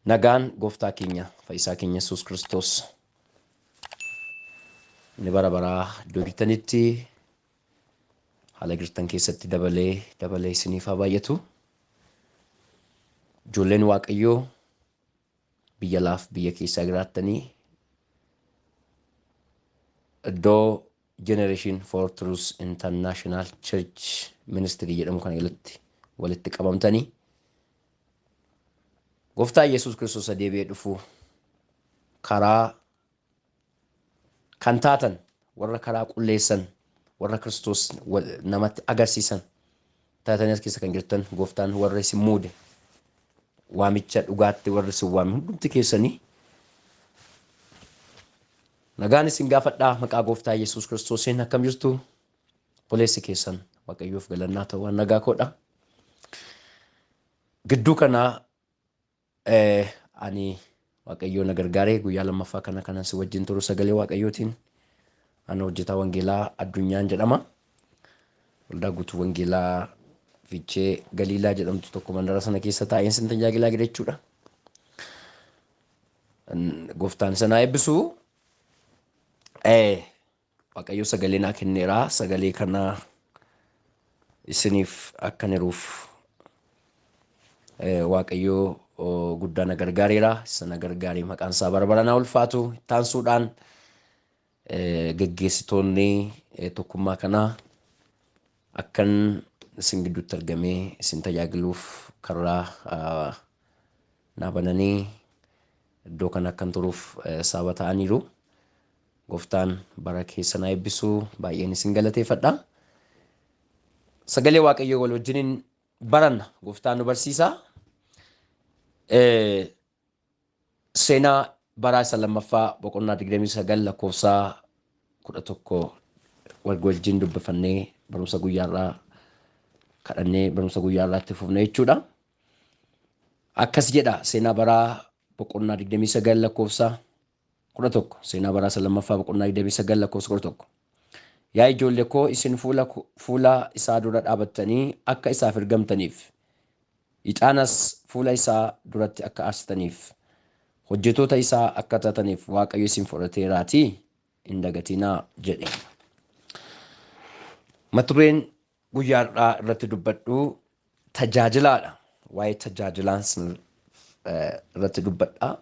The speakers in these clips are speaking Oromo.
Nagaan gooftaa keenya fayyisaa keenya Yesuus Kiristoos inni bara baraa iddoo jirtanitti haala jirtan keessatti dabalee dabalee isiniif haa baay'atu. Ijoolleen Waaqayyoo biyya laaf biyya keessaa jiraattanii iddoo Generation for Truth International Church Ministry jedhamu kana jalatti walitti qabamtanii Gooftaa Yesuus Kiristoos deebi'ee dhufu karaa kan taatan, warra karaa qulleessan, warra Kiristoos namatti agarsiisan taatanii as keessa kan jirtan, gooftaan warra isin muude, waamicha dhugaatti warra isin waame hundumti keessanii nagaan isin gaafadhaa maqaa gooftaa Yesuus Kiristoosiin. Akkam jirtu? Obboleessi keessan Waaqayyoof galannaa ta'u waan nagaa koodha. Gidduu kana ani Waaqayyoo na gargaaree guyyaa lammaffaa kana kanan si wajjin turu sagalee Waaqayyootiin. Ani hojjetaa wangeelaa Addunyaan jedhama. Waldaa guutuu wangeelaa Fiichee Galiilaa jedhamtu tokko mandara sana keessa taa'een sin tajaajilaa jira jechuudha. Gooftaan sana eebbisu. Waaqayyo sagalee naa kenneera. Sagalee kana isiniif akkan hiruuf Waaqayyo guddaa na gargaareera. Isa na gargaaree maqaan isaa bara baraan haa ulfaatu. Ittaansuudhaan geggeessitoonni tokkummaa kanaa akkan isin gidduutti argamee isin tajaajiluuf karraa naa bananii iddoo kana akkan turuuf sababa ta'aniiru. Gooftaan bara keessa na eebbisu, baay'een isin galateeffadha. Sagalee Waaqayyoo wal wajjiniin baranna, gooftaan nu barsiisa. Seenaa baraa isa lammaffaa boqonnaa 29 lakkoofsa 11 wal wajjin dubbifannee barumsa guyyaarraa kadhannee barumsa guyyaarraa itti fufna jechuudha. Akkas jedha, seenaa baraa boqonnaa 29 lakkoofsa 11, seenaa baraa isa lammaffaa boqonnaa 29 lakkoofsa 11. Yaa ijoollee koo, isin fuula isaa dura dhaabattanii akka isaaf ergamtaniif, ixaanas fuula isaa duratti akka aarsitaniif, hojjetoota isaa akka taataniif Waaqayyo isin fudhateeraatii hin dagatinaa jedhe. Mata dureen guyyaa har'aa irratti dubbadhu tajaajilaadha. Waa'ee tajaajilaan irratti dubbadha.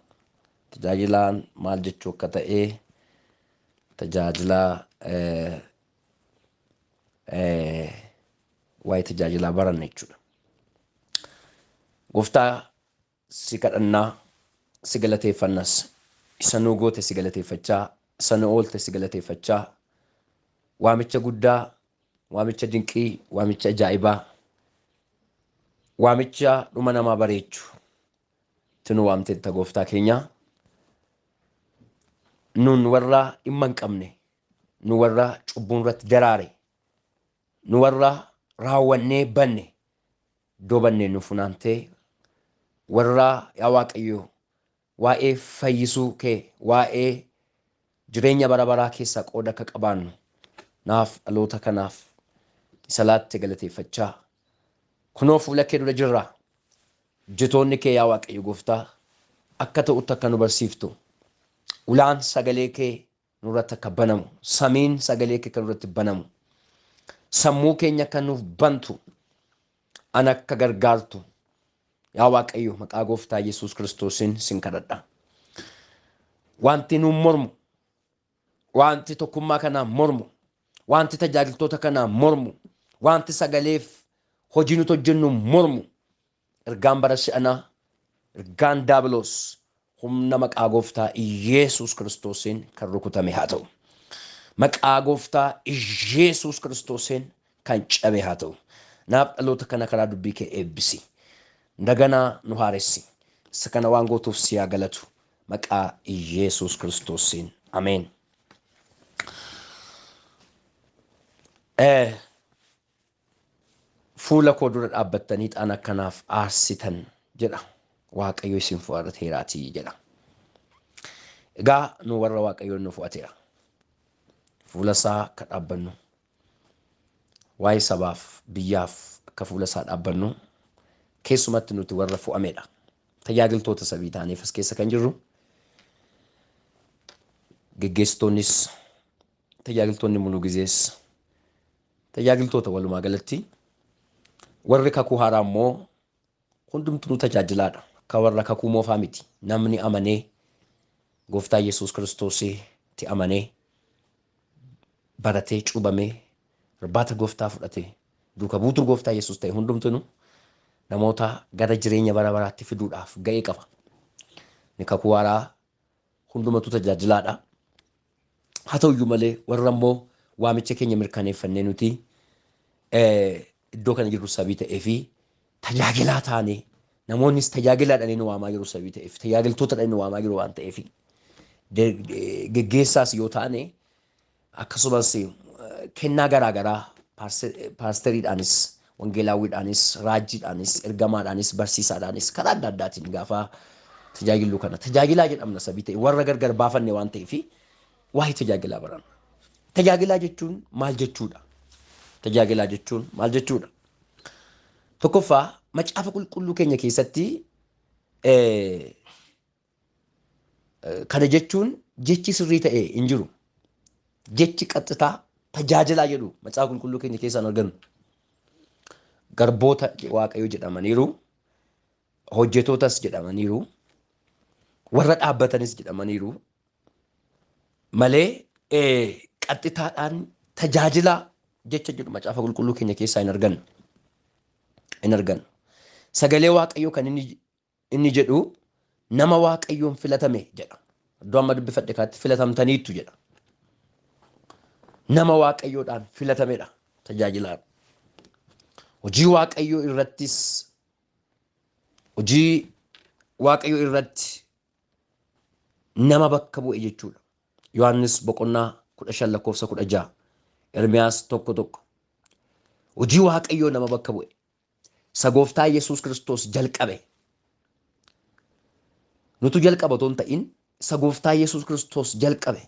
Tajaajilaan maal jechuu akka ta'e, tajaajila, waa'ee tajaajilaa baranna jechuudha. Gooftaa, si kadhannaa, si galateeffannas, isa nuu goote si galateeffachaa, isa nu oolte si galateeffachaa, waamicha guddaa, waamicha dinqii, waamicha ajaa'ibaa, waamicha dhuma namaa bareechu itti nu waamteetta gooftaa keenya. Nun warra dhimma hin qabne, nu warra cubbuun irratti daraare, nu warra raawwannee banne, iddoo bannee nu funaantee, warra yaa Waaqayyo waa'ee fayyisuu kee, waa'ee jireenya bara baraa keessaa qooda akka qabaannu naaf dhaloota kanaaf isa laatte galateeffachaa, kunoo fuula kee dura jirra. Hojjetoonni kee yaa Waaqayyo gooftaa akka ta'utti akka nu barsiiftu, ulaan sagalee kee nurratti akka banamu, samiin sagalee kee kan nurratti banamu, sammuu keenya akka nuuf bantu, ana akka gargaartu yaa Waaqayyo maqaa gooftaa Yesuus Kiristoosiin sin kadhadha. Wanti nuun mormu, wanti tokkummaa kanaa mormu, wanti tajaajiltoota kanaa mormu, wanti sagaleef hojii nuti hojjennu mormu, ergaan bara si'anaa, ergaan daabiloos humna maqaa gooftaa Yesuus Kiristoosiin kan rukutame haa ta'u. Maqaa gooftaa Yesuus Kiristoosiin kan cabe haa ta'u. Naaf dhaloota kana karaa dubbii kee eebbisi. Daganaa nu haaressi. Isa kana waan gootuuf si haa galatu. Maqaa Yesuus Kiristoosiin. Ameen. Fuula koo dura dhaabbattanii ixaana akkanaaf aarsitan jedha. Waaqayyo isin fo'ateeraatii jedha. Egaa nu warra Waaqayyoon nu fo'ateera. Fuula isaa akka dhaabbannu, waa'ee sabaaf biyyaaf akka fuula isaa dhaabbannu, keessumatti nuti warra fo'amedha. Tajaajiltoota sabii taaneef as keessa kan jirru. Geggeessitoonnis, tajaajiltoonni muluu gizees, tajaajiltoota walumaa galatti. Warri kakuu haaraa immoo hundumtuu tajaajilaadha. Akka warra kakuu moofaa miti. Namni amanee gooftaa Yesuus Kiristoositti amanee baratee cuubamee irbaata gooftaa fudhatee duuka buutuu gooftaa Yesuus ta'e hundumtuu namoota gara jireenya bara baraatti fiduudhaaf ga'ee qaba. Inni kakuu haaraa hundumatu tajaajilaadha. Haa ta'uyyuu malee warra immoo waamicha keenya mirkaneeffannee nuti iddoo kana jirru sabii ta'ee fi tajaajilaa taanee, namoonnis tajaajilaadhaan nu waamaa jiru sabii ta'eef, tajaajiltootadhaan nu waamaa jiru waan ta'eef, geggeessaas yoo taane, akkasumas kennaa garaa garaa paasteriidhaanis, wangeelaawwiidhaanis, raajiidhaanis, ergamaadhaanis, barsiisaadhaanis karaa adda addaatiin gaafa tajaajillu kana tajaajilaa jedhamna sabii ta'e warra gargar baafanne waan ta'eef waa'ee tajaajilaa baranna. Tajaajilaa jechuun maal jechuudha? Tajaajilaa jechuun maal jechuudha? Tokkoffaa, macaafa qulqulluu keenya keessatti kana jechuun jechi sirrii ta'e hin jiru. Jechi qaxxitaa tajaajilaa jedhu macaafa qulqulluu keenya keessaan argannu. Garboota Waaqayyoo jedhamaniiru, hojjetootas jedhamaniiru, warra dhaabbatanis jedhamaniiru malee qaxxitaadhaan tajaajilaa jecha jedhu macaafa qulqulluu keenya keessaa hin argannu. Hin argannu. Sagalee Waaqayyoo kan inni jedhu nama Waaqayyoon filatame jedha. Iddoo amma dubbifadhe kanatti filatamtaniittu jedha. Nama Waaqayyoodhaan filatamedha tajaajilaan. Hojii Waaqayyoo irrattis, hojii Waaqayyoo irratti nama bakka bu'e jechuudha. Yohaannis boqonnaa 15 lakkoofsa 16, Ermiyaas 1:1. Hojii Waaqayyoo nama bakka bu'e. Isa gooftaa Yesuus Kiristoos jalqabe. Nutu jalqaba otoo hin ta'in isa gooftaa Yesuus Kiristoos jalqabe.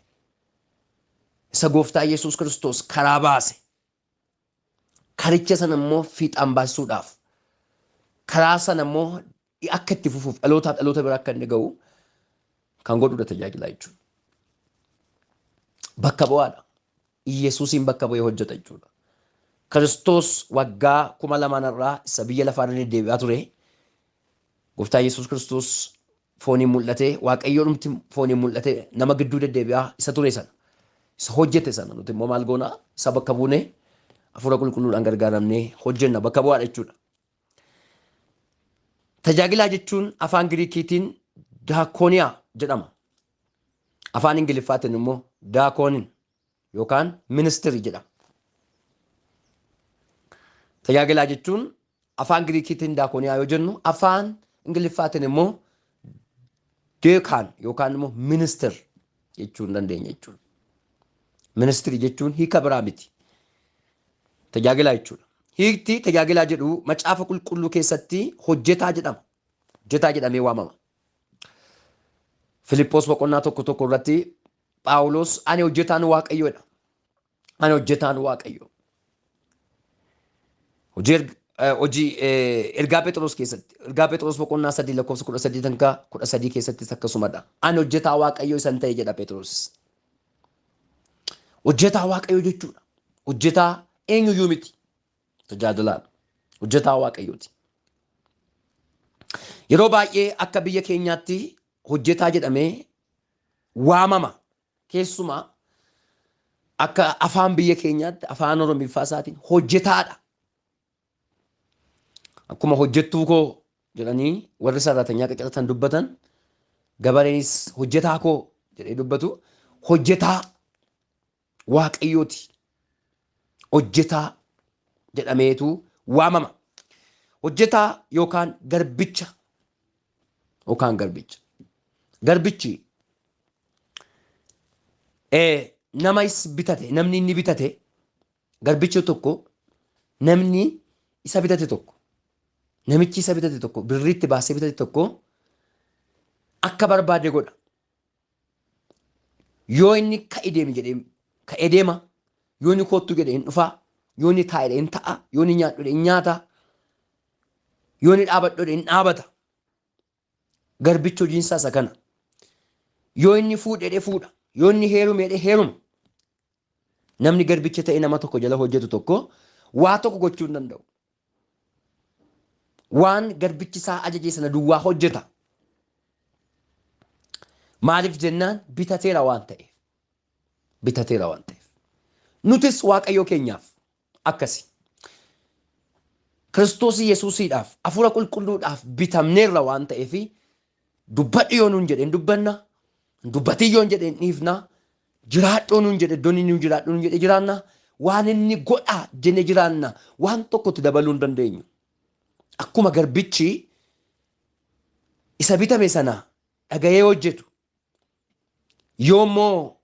Isa gooftaa Yesuus Kiristoos karaa baase. Karicha sana immoo fiixaan baasisuudhaaf, karaa sana immoo akka itti fufuuf, dhalootaaf dhaloota bira akka inni ga'u kan godhudha tajaajilaa jechuudha. Bakka bu'aadha. Yesuusiin bakka bu'ee hojjeta jechuudha. Kiristoos waggaa 2000 irraa isa biyya lafaa irra deddeebi'aa ture. Gooftaa Yesuus Kiristoos fooniin mul'atee, Waaqayyoon fooniin mul'atee nama gidduu deddeebi'aa isa ture sana, isa hojjete sana nuti immoo maal goonaa? Isa bakka buunee hafuura qulqulluudhaan gargaaramnee hojjenna, bakka bu'aadha jechuudha. Tajaajilaa jechuun afaan Giriikiitiin daakooniyaa jedhama. Afaan Ingiliffaatiin immoo daakoonin yookaan ministirii jedhama. Tajaajilaa jechuun afaan Giriikiitiin daakooniyaa yoo jennu, afaan Ingiliffaatiin immoo deacon yookaan immoo minister jechuu hin dandeenya jechuudha. Ministirii jechuun hiika biraa miti. Tajaajilaa jechuudha. Hiikti tajaajilaa jedhu macaafa qulqulluu keessatti hojjetaa jedhama. Hojjetaa jedhamee waamama. Filiphos boqonnaa 1:1 irratti Phaawulos ani hojjetaan Waaqayyoodha. Ani hojjetaan Waaqayyoo. Hojii ergaa Phexros keessatti, ergaa Phexros boqonnaa 3 lakkoofsa 13 hanga 13 keessattis akkasumadha. Ani hojjetaa Waaqayyoo isan ta'e jedha Phexros. Hojjetaa Waaqayyoo jechuudha. Hojjetaa eenyuyyuu miti. Tajaajilaan hojjetaa Waaqayyooti. Yeroo baay'ee akka biyya keenyaatti hojjetaa jedhamee waamama. Keessumaa akka afaan biyya keenyaatti afaan Oromiffaa isaatiin hojjetaadha. Akkuma hojjettuu koo jedhanii warri saraatanyaa qacaratan dubbatan, gabareenis hojjetaa koo jedhee dubbatu, hojjetaa Waaqayyooti. Hojjetaa jedhameetu waamama. Hojjetaa yookaan garbicha yookaan garbicha. Garbichi nama is bitate, namni inni bitate, garbichi tokko namni isa bitate tokko, namichi isa bitate tokko, birriitti baasee bitate tokko akka barbaade godha. Yoo inni ka'i deemi jedhee ka'ee deema, yoo inni koottu jedhe hin dhufaa, yoo inni taa'i jedhe hin ta'a, yoo inni nyaadhu jedhe hin nyaata, yoo inni dhaabadhu jedhe hin dhaabata. Garbichi hojiin isaa isa kana. Yoo inni fuudhee fuudha. Yoo inni heerumee heeruma. Namni garbicha ta'e nama tokko jala hojjetu tokko waa tokko gochuu hin danda'u. Waan garbichi isaa ajaje sana duwwaa hojjeta. Maaliif jennaan bitateera waan ta'eef. Bitateera waan ta'eef. Nutis Waaqayyo keenyaaf akkasi. Kiristoos Yesuusiidhaaf hafuura qulqulluudhaaf bitamneerra waan ta'eef dubbadhu yoo nuun jedheen dubbanna, dubbatii yoo jedheen dhiifna, jiraadhoo nuun jedhe iddoon inni jiraadhoo nuun jedhe jiraanna, waan inni godha jenne jiraanna, waan tokkotti dabaluu hin dandeenyu. Akkuma garbichi isa bitame sana dhaga'ee hojjetu yoommoo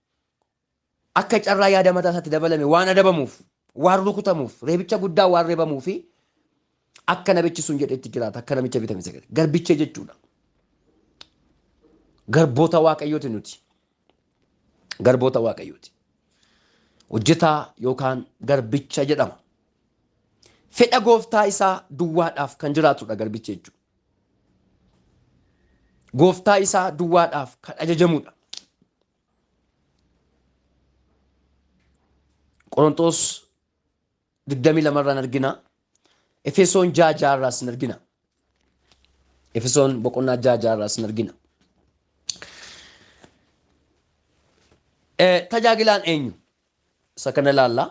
akka carraa yaada mataa isaatti dabalame waan adabamuuf, waan rukutamuuf, reebicha guddaa waan reebamuuf akka namichi sun jedhetti jiraata, akka namicha bitame sana garbicha jechuudha. Garboota Waaqayyooti nuti. Garboota Waaqayyooti. Hojjetaa yookaan garbicha jedhama. Fedha gooftaa isaa duwwaadhaaf kan jiraatudha garbicha jechuudha. Gooftaa isaa duwwaadhaaf kan ajajamudha. Qorontos 22 irraan argina. Efesoon 6:6 irraas ni argina. Efesoon boqonnaa 6:6 irraas ni argina. Tajaajilaan eenyu? Isa kana ilaalla.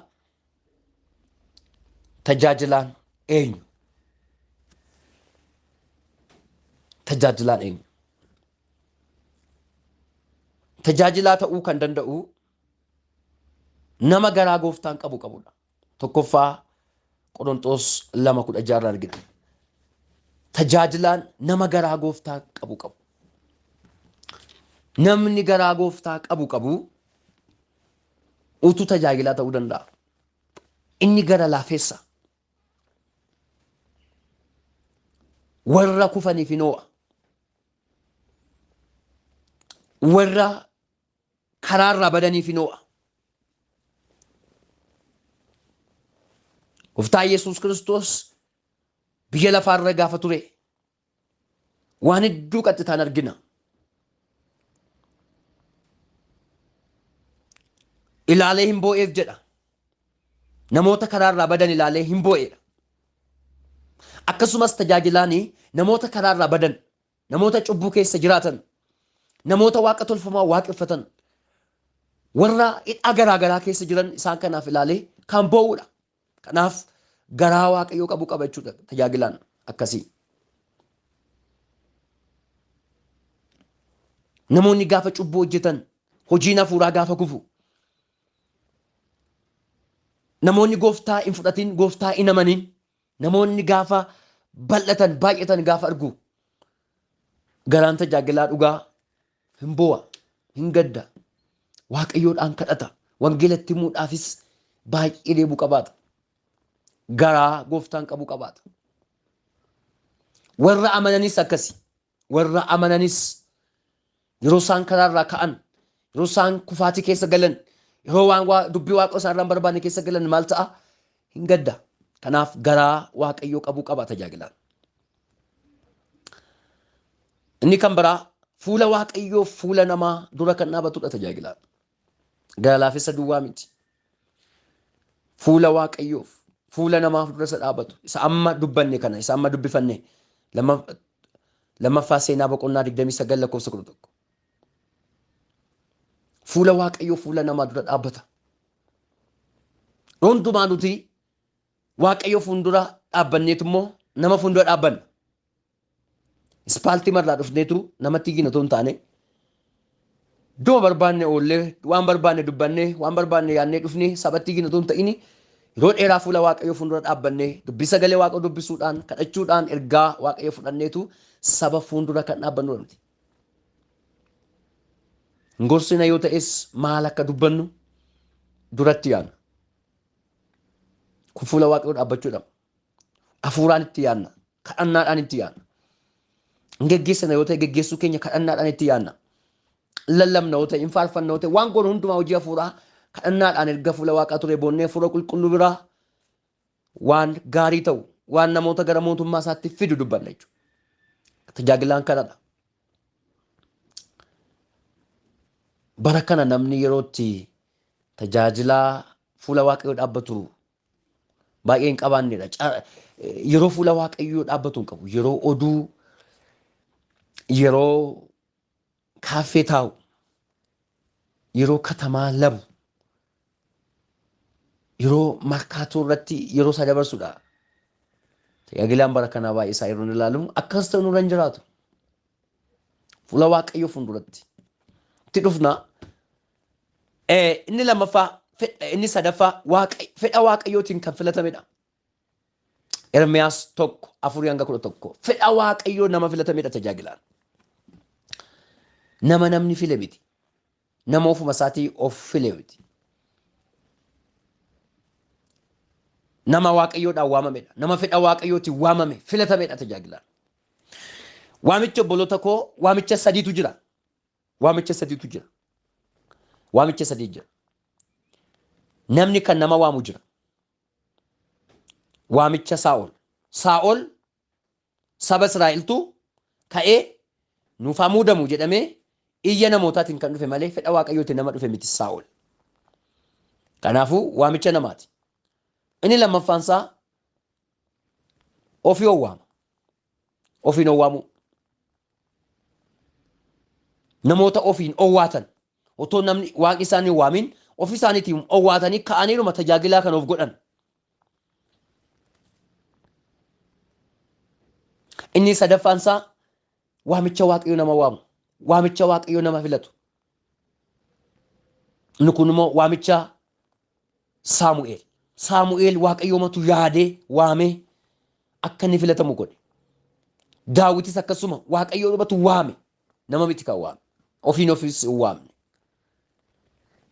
Tajaajilaan eenyu? Tajaajilaan eenyu? Tajaajilaa ta'uu kan danda'u nama garaa gooftaan qabu qabudha. Tokkoffaa Qorontos 2:16 irraa argina. Tajaajilaan nama garaa gooftaa qabu qabu. Namni garaa gooftaa qabu qabu utuu tajaajilaa ta'uu danda'a. Inni gara laafessa. Warra kufaniif hin oo'a. Warra karaarraa badaniif hin oo'a. Gooftaa Yesuus Kiristoos biyya lafaarra gaafa ture waan hedduu qaxxitaan argina. Ilaalee hin boo'eef jedha. Namoota karaarraa badan ilaalee hin boo'eedha. Akkasumas tajaajilaan namoota karaarraa badan, namoota cubbuu keessa jiraatan, namoota waaqa tolfamaa waaqeffatan, warra hidhaa garaagaraa keessa jiran isaan kanaaf ilaalee kan boo'uudha. Kanaaf garaa Waaqayyoo qabu qaba jechuudha tajaajilaan akkasii. Namoonni gaafa cubbuu hojjetan, hojiin hafuuraa gaafa kufu, namoonni gooftaa hin fudhatin, gooftaa hin amanin, namoonni gaafa bal'atan, baay'atan gaafa argu, garaan tajaajilaa dhugaa hin boo'a, hin gadda, Waaqayyoodhaan kadhata, wangeelatti himuudhaafis baay'ee deebuu qabaata. Garaa gooftaan qabu qabaata. Warra amananis akkasi. Warra amananis yeroo isaan karaarraa ka'an, yeroo isaan kufaatii keessa galan, yeroo waan dubbii waaqa isaan irraa hin barbaanne keessa galan maal ta'a? Hin gadda. Kanaaf garaa Waaqayyoo qabu qaba tajaajilaan. Inni kan biraa fuula Waaqayyoo fuula namaa dura kan dhaabatudha tajaajilaan. Gara laafessa duwwaa miti. Fuula Waaqayyoof fuula namaaf dura isa dhaabatu. Isa amma dubbanne kana, isa amma dubbifanne lammaffaa seenaa boqonnaa 29 lakkoofsa 11. Fuula Waaqayyoo fuula namaa dura dhaabbata. Hundumaa nuti Waaqayyoo fuuldura dhaabbanneetu immoo nama fuuldura dhaabbanna. Ispaaltii marraa dhufneetu namatti iyyina otoo hin taane iddoo barbaanne oollee waan barbaanne dubbannee waan barbaanne yaadnee dhufnee sabatti iyyina otoo hin ta'in yeroo dheeraa fuula Waaqayyoo fuuldura dhaabbannee dubbii sagalee Waaqayyoo dubbisuudhaan kadhachuudhaan ergaa Waaqayyoo fudhanneetu saba fuuldura kan dhaabbannu miti. Hin gorsina yoo ta'es maal akka dubbannu duratti yaadna. Kun fuula Waaqayyoo dhaabbachuudha. Hafuuraan itti yaadna. Kadhannaadhaan itti yaadna. Hin geggeessina yoo ta'e geggeessuu keenya kadhannaadhaan itti yaadna. Lallabna yoo ta'e hin faarfanna yoo ta'e waan goonu hundumaa hojii hafuuraa kadhannaadhaan erga fuula Waaqaa ture boonnee hafuura qulqulluu biraa waan gaarii ta'u waan namoota gara mootummaa isaatti fidu dubbanna jechuudha. Tajaajilaan kanadha. Bara kana namni yerootti tajaajilaa fuula Waaqayyoo dhaabbatu baay'ee hin qabaannedha. Yeroo fuula Waaqayyoo dhaabbatu hin qabu. Yeroo oduu, yeroo kaaffee taa'u, yeroo katamaa labu, yeroo markaatoo irratti yeroo isaa dabarsudha. Tajaajilaan bara kanaa baay'ee isaa yeroo ilaalu akkas ta'u nurra hin jiraatu. Fuula Waaqayyoo fuulduratti. Itti dhufna. Inni lammaffaa, inni sadaffaa fedha Waaqayyootiin kan filatamedha. Ermiyaas 1:4-11. Fedha Waaqayyoo nama filatamedha tajaajilaan. Nama namni file miti. Nama ofuma isaatii of file miti. Nama Waaqayyoodhaan waamamedha. Nama fedha Waaqayyootiin waamame filatamedha tajaajilaan. Waamicha obboloota koo waamicha sadiitu jira. Waamicha sadiitu jira. Waamicha sadii jira. Namni kan nama waamu jira. Waamicha Saa'ol. Saa'ol saba Israa'eltu ka'ee nuuf haa muudamu jedhamee iyya namootaatiin kan dhufe malee fedha Waaqayyootiin nama dhufe miti Saa'ol. Kanaafuu waamicha namaati. Inni lammaffaan isaa ofii owwaama. Ofiin owwaamuu. Namoota ofiin owwaatan otoo namni waaqni isaanii waamin ofii isaaniitiin owwaatanii ka'aniiruma tajaajilaa kan of godhan. Inni sadaffaan isaa waamicha Waaqayyoo nama waamu. Waamicha Waaqayyoo nama filatu. Inni kun immoo waamicha Saamu'eel. Saamu'eel Waaqayyoomatu yaadee waamee akka inni filatamu godhe. Daawitis akkasuma Waaqayyoomatu waame. Nama miti kan waame. Ofiin ofiis hin waamne.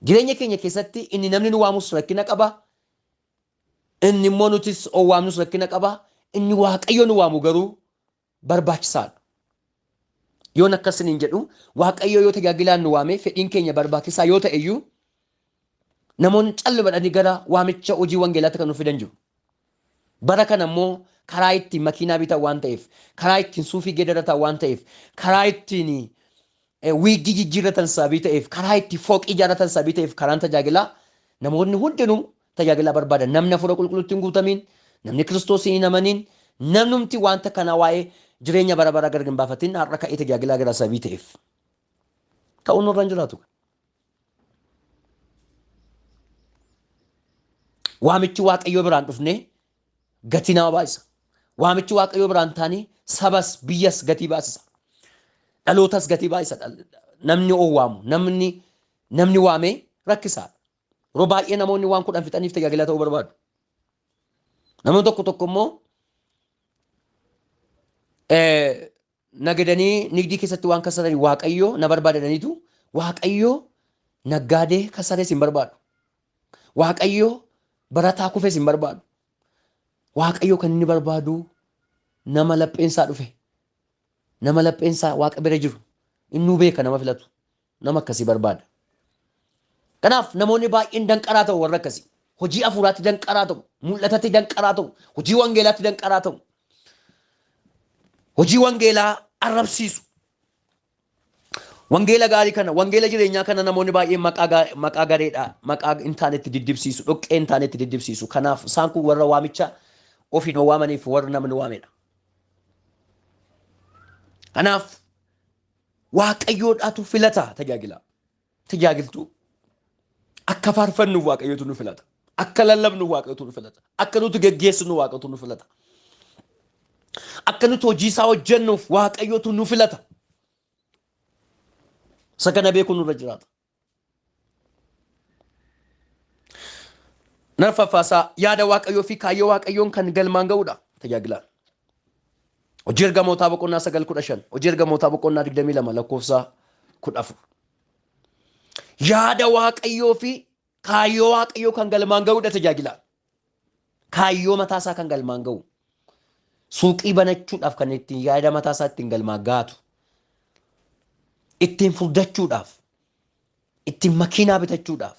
Jireenya keenya keessatti inni namni nu waamus rakkina qaba. Inni immoo nutis owwaamnus rakkina qaba. Inni Waaqayyo nu waamu garuu barbaachisaadha. Yoon akkas hin jedhu Waaqayyo yoo tajaajilaan nu waame fedhiin keenya barbaachisaa yoo ta'e iyyuu namoonni callumadhanii gara waamicha hojii wangeelaatti kan nu fidan jiru. Bara kana immoo karaa ittiin makiinaa bitan waan ta'eef, karaa ittiin suufii geeddaratan waan ta'eef, karaa ittiin wiiggii jijjiirratan sababii ta'eef, karaa ittiin fooqii ijaarratan sababii ta'eef karaan tajaajilaa namoonni hundinuu tajaajilaa barbaadan. Namni hafuura qulqulluutti hin guutamiin, namni Kiristoosiin hin amaniin, namnumti wanta kana waa'ee jireenya bara baraa gargar hin baafatin har'a ka'ee tajaajilaa gara sababii ta'eef. Ta'uun nurra hin jiraatu. Waamichi Waaqayyoo biraan dhufnee gatii nama baasisa. Waamichi Waaqayyoo biraan taanii sabas biyyas gatii baasisa. Dhalootas gatii baasisa. Namni owwaamu, namni waamee rakkisaadha. Yeroo baay'ee namoonni waan 10 fixaniif tajaajila ta'uu barbaadu. Namoonni tokko tokko immoo nagadanii nigdii keessatti waan kasaranii Waaqayyoo na barbaadaniitu Waaqayyoo naggaadee kasarees hin barbaadu. Waaqayyoo barataa kufes hin barbaadu. Waaqayyoo kan inni barbaadu nama lapheensaa dhufe. Nama lapheensaa Waaqa bira jiru. Innuu beeka nama filatu. Nama akkasii barbaada. Kanaaf namoonni baay'een danqaraa ta'u warra akkasii. Hojii hafuuraatti danqaraa ta'u, mul'atatti danqaraa ta'u, hojii wangeelaatti danqaraa ta'u. Hojii wangeelaa arrabsiisu. Wangeela gaarii kana, wangeela jireenyaa kana namoonni baay'een maqaa gareedha, maqaa hin taanetti diddibsiisu, dhoqqee hin taanetti diddibsiisu. Kanaaf isaan kun warra waamicha ofiin waamaniif warra namni waamedha. Kanaaf Waaqayyoodhaatu filata tajaajila. Tajaajiltuu. Akka faarfannuuf Waaqayyootu nu filata. Akka lallabnuuf Waaqayyootu nu filata. Akka nuti geggeessinu Waaqayyootu nu filata. Akka nuti hojii isaa hojjennuuf Waaqayyootu nu filata. Isa kana beekuun nurra jiraata. Narfaffaasaa yaada Waaqayyoo fi kaayyoo Waaqayyoon kan galmaan ga'udha tajaajilaan. Hojii ergamootaa boqonnaa 9:15, hojii ergamootaa boqonnaa 22 lakkoofsa 14. Yaada Waaqayyoo fi kaayyoo Waaqayyoo kan galmaan ga'udha tajaajilaan. Kaayyoo mataasaa kan galmaan ga'u. Suuqii banachuudhaaf kan ittiin yaada mataasaa ittiin galmaan ga'atu. Ittiin furdachuudhaaf, ittiin makiinaa bitachuudhaaf,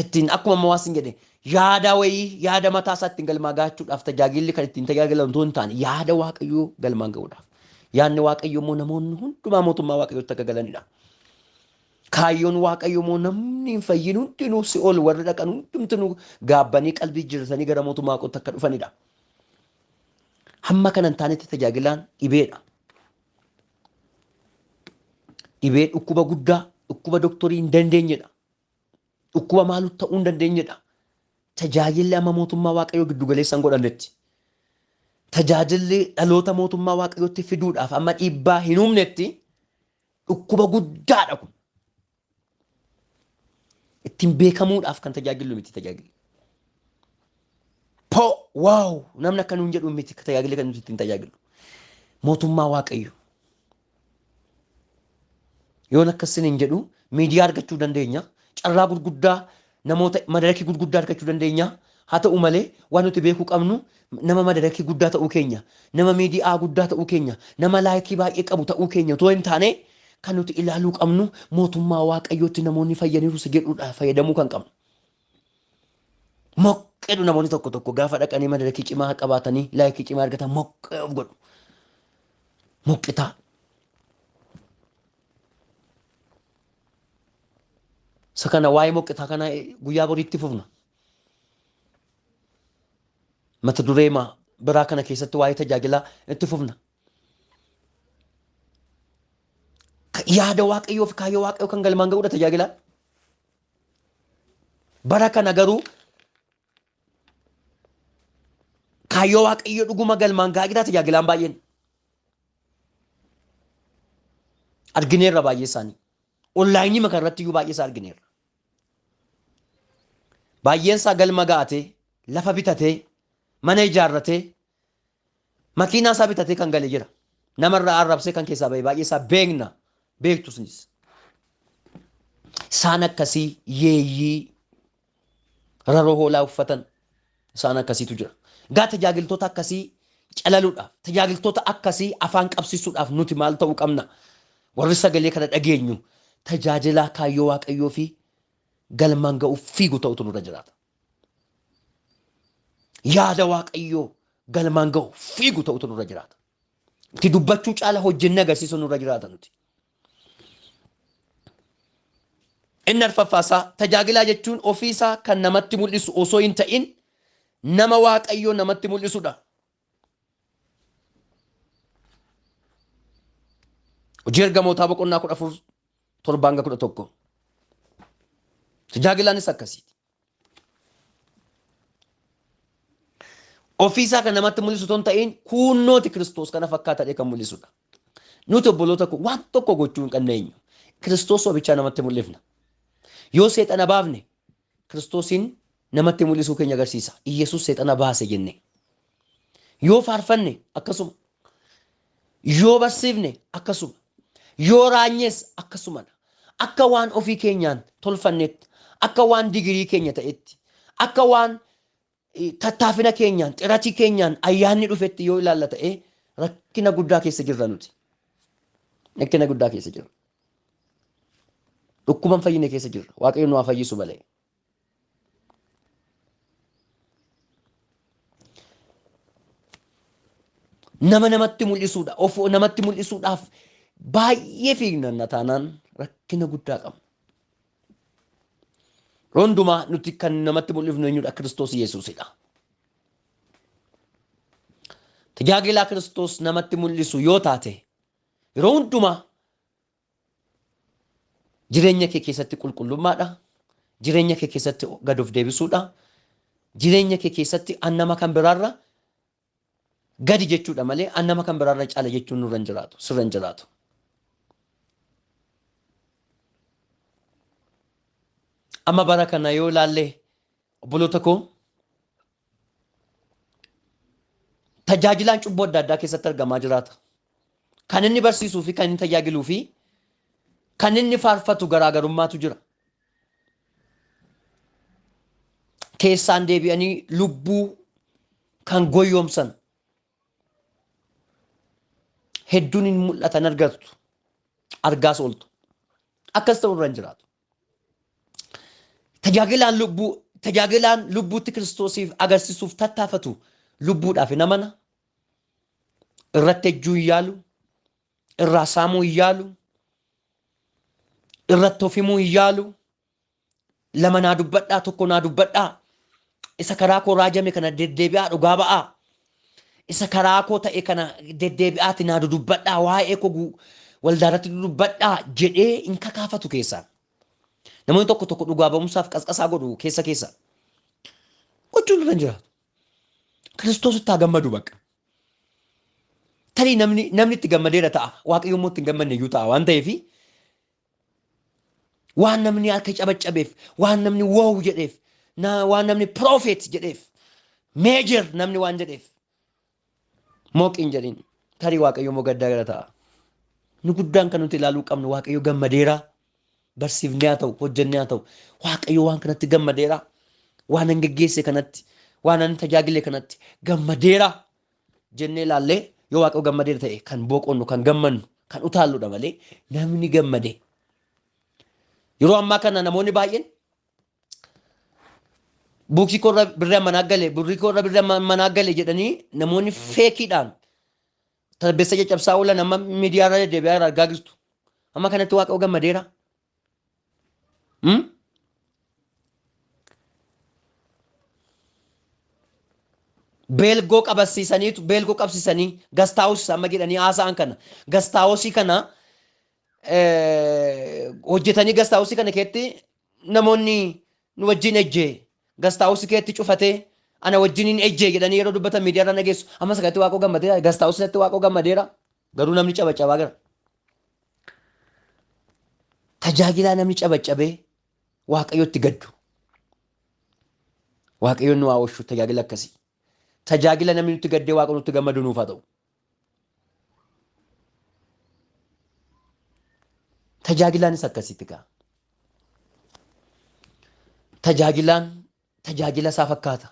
ittiin akkuma hawaasni jedhe yaada wayii yaada mataasaa ittiin galmaan ga'achuudhaaf tajaajilli kan ittiin tajaajilamu otoo hin taane yaada Waaqayyoo galmaan ga'uudhaaf. Yaadni Waaqayyoo immoo namoonni hundumaa mootummaa Waaqayyootti akka galanidha. Kaayyoon Waaqayyo immoo namni hin fayyin hundinuu si'ool warri dhaqan hundumtinuu gaabbanii qalbii jijjiirratanii gara mootummaa Waaqootti akka dhufanidha. Hamma kana hin taanetti tajaajilaan dhibeedha. Dhibee dhukkuba guddaa, dhukkuba doktorii hin dandeenyedha. Dhukkuba maalu ta'uu hin dandeenyedha. Tajaajilli amma mootummaa Waaqayyoo giddu galeessa hin godhannetti. Tajaajilli dhaloota mootummaa Waaqayyootti fiduudhaaf amma dhiibbaa hin uumnetti dhukkuba guddaadha kun. Ittiin beekamuudhaaf kan tajaajilu miti tajaajilli. Po waaw namni akka nuun jedhu miti tajaajilli kan nuti ittiin tajaajilu. Mootummaa Waaqayyoo. Yoon akkasin hin jedhu miidiyaa argachuu dandeenya. Carraa gurguddaa namoota madarakii gurguddaa argachuu dandeenya. Haa ta'u malee waan nuti beekuu qabnu nama madarakii guddaa ta'uu keenya, nama miidiyaa guddaa ta'uu keenya, nama laayikii baay'ee qabu ta'uu keenya otoo hin taane kan nuti ilaaluu qabnu mootummaa Waaqayyootti namoonni fayyaniiru si jedhuudha fayyadamuu kan qabnu. Moqqeedhu namoonni tokko tokko gaafa dhaqanii madarakii cimaa qabaatanii laayikii cimaa argatan moqqee of godhu. Moqqitaa. Isa kana waa'ee moqqitaa kana guyyaa boriitti fufna. Mata duree biraa kana keessatti waa'ee tajaajilaa itti fufna. Yaada Waaqayyoo fi kaayyoo Waaqayyoo kan galmaan ga'uudha tajaajilaan. Bara kana garuu kaayyoo Waaqayyoo dhuguma galmaan ga'aa jira tajaajilaan baay'een. Argineerra baay'ee isaanii. Onlaayinii maka irratti iyyuu baay'ee isaa argineerra. Baay'een isaa galma ga'atee, lafa bitatee, mana ijaarratee, makiinaa isaa bitatee kan gale jira. Namarraa arrabsee kan keessaa bahe baay'ee isaa beekna. Beektu sunis. Isaan akkasii yeeyyii raroo hoolaa uffatan isaan akkasiitu jira. Gaa tajaajiltoota akkasii calaluudhaaf, tajaajiltoota akkasii afaan qabsiisuudhaaf nuti maal ta'uu qabna? Warri sagalee kana dhageenyu tajaajilaa kaayyoo Waaqayyoo fi galmaan ga'uuf fiigu ta'utu nurra jiraata. Yaada Waaqayyoo galmaan ga'u fiigu ta'utu nurra jiraata. Itti dubbachuu caala hojjennee agarsiisuu nurra jiraata nuti. Inni arfaffaasaa tajaajilaa jechuun ofiisaa kan namatti mul'isu osoo hin ta'in nama Waaqayyoo namatti mul'isudha. Hojii ergamootaa boqonnaa 14 7-11. Tajaajilaanis akkasiiti. Ofiisaa kan namatti mul'isu osoo hin ta'in kunnooti Kiristoos kana fakkaatadhe kan mul'isudha. Nuti obboloota koo waan tokko gochuu hin qabneenyu. Kiristoos obichaa namatti mul'ifna. Yoo seexana baafne Kiristoosiin namatti mul'isuu keenya agarsiisa. Iyyasuus seexana baase jenne. Yoo faarfanne akkasuma. Yoo barsiifne akkasuma. Yoo raanyes akkasumadha. Akka waan ofii keenyaan tolfannetti, akka waan digirii keenya ta'etti, akka waan tattaafina keenyaan, xiratii keenyaan ayyaanni dhufetti yoo ilaalla ta'e rakkina guddaa keessa jirra nuti. Rakkina guddaa keessa jirra. Dhukkuban fayyine keessa jirra. Waaqayyo nu haa fayyisu malee. Nama namatti mul'isuudha. Of namatti mul'isuudhaaf baay'ee fiigna taanaan rakkina guddaa qabna. Hundumaa nuti kan namatti mul'ifnu eenyudha? Kiristoos Yesuusidha. Tajaajilaa Kiristoos namatti mul'isu yoo taate yeroo hundumaa jireenya kee keessatti qulqullummaadha. Jireenya kee keessatti gad of deebisuudha. Jireenya kee keessatti an nama kan biraarra gadi jechuudha malee an nama kan biraarra caala jechuun nurra hin jiraatu, sirra hin jiraatu. Amma bara kana yoo ilaalle obboloota koo tajaajilaan cubbuu adda addaa keessatti argamaa jiraata. Kan inni barsiisuu fi kan inni tajaajiluu fi kan inni faarfatu garaagarummaatu jira. Keessaan deebi'anii lubbuu kan goyoomsan hedduun hin mul'atan argattu. Argaas ooltu. Akkas ta'uu irra hin jiraatu. Tajaajilaan lubbuutti Kiristoosiif agarsiisuuf tattaafatu lubbuudhaaf hin amana. Irratti ejjuu hin yaalu. Irraa saamuu hin yaalu. Irratti of himuu hin yaalu. Lama naa dubbadhaa, tokko naa dubbadhaa. Isa karaa koo raajame kana deddeebi'aa dhugaa ba'aa. Isa karaa koo ta'e kana deddeebi'aati naa dudubbadhaa, waa'ee koo waldaarratti dudubbadhaa jedhee hin kakaafatu keessaa. Namoonni tokko tokko dhugaa ba'umsaaf qasqasaa godhu keessa keessa. Gochuun irra hin jiraatu. Kiristoositti haa gammadu bakka. Tarii namni itti gammadeera ta'a. Waaqayyo immoo itti hin gammanne iyyuu ta'a waan ta'eef waan namni harka cabaccabeef, waan namni wow jedheef, waan namni prophet jedheef, major namni waan jedheef mooqiin jedhin. Tarii Waaqayyo immoo gaddaa gara ta'a. Nu guddaan kan nuti ilaaluu qabnu Waaqayyo gammadeera. Barsiifnee haa ta'u, hojjennee haa ta'u, Waaqayyo waan kanatti gammadeera. Waan an geggeesse kanatti, waan an tajaajile kanatti gammadeera jennee ilaallee yoo Waaqayyo gammadeera ta'e kan boqonnu, kan gammannu, kan utaalludha malee namni gammade. Yeroo ammaa kana namoonni baay'een buukii koorra birrii manaa gale, birrii koorra birrii manaa gale jedhanii namoonni feekiidhaan talbeessa caccabsaa oolan amma miidiyaa irra deddeebi'aa argaa jirtu. Amma kanatti Waaqayyo gammadeera. Beelgoo qabsiisaniitu, beelgoo qabsiisanii gastaawus amma jedhanii haasa'an kana. Gastaawusii kana hojjetanii gastaawusii kana keessatti namoonni nu wajjin ejjee gastaawusii keessatti cufatee ana wajjin hin ejjee jedhanii yeroo dubbatan miidiyaa irra dhageessu. Amma sagantii Waaqoo gammadeera, gastaawusitti Waaqoo gammadeera. Garuu namni cabacabaa gara. Tajaajilaa namni cabacabee Waaqayyotti gaddu. Waaqayyoon nu haa oolchu tajaajila akkasii. Tajaajila namni nutti gaddee Waaqa nutti gammadu nuuf haa ta'u. Tajaajilaanis akkasitti gaa. Tajaajilaan tajaajila isaa fakkaata.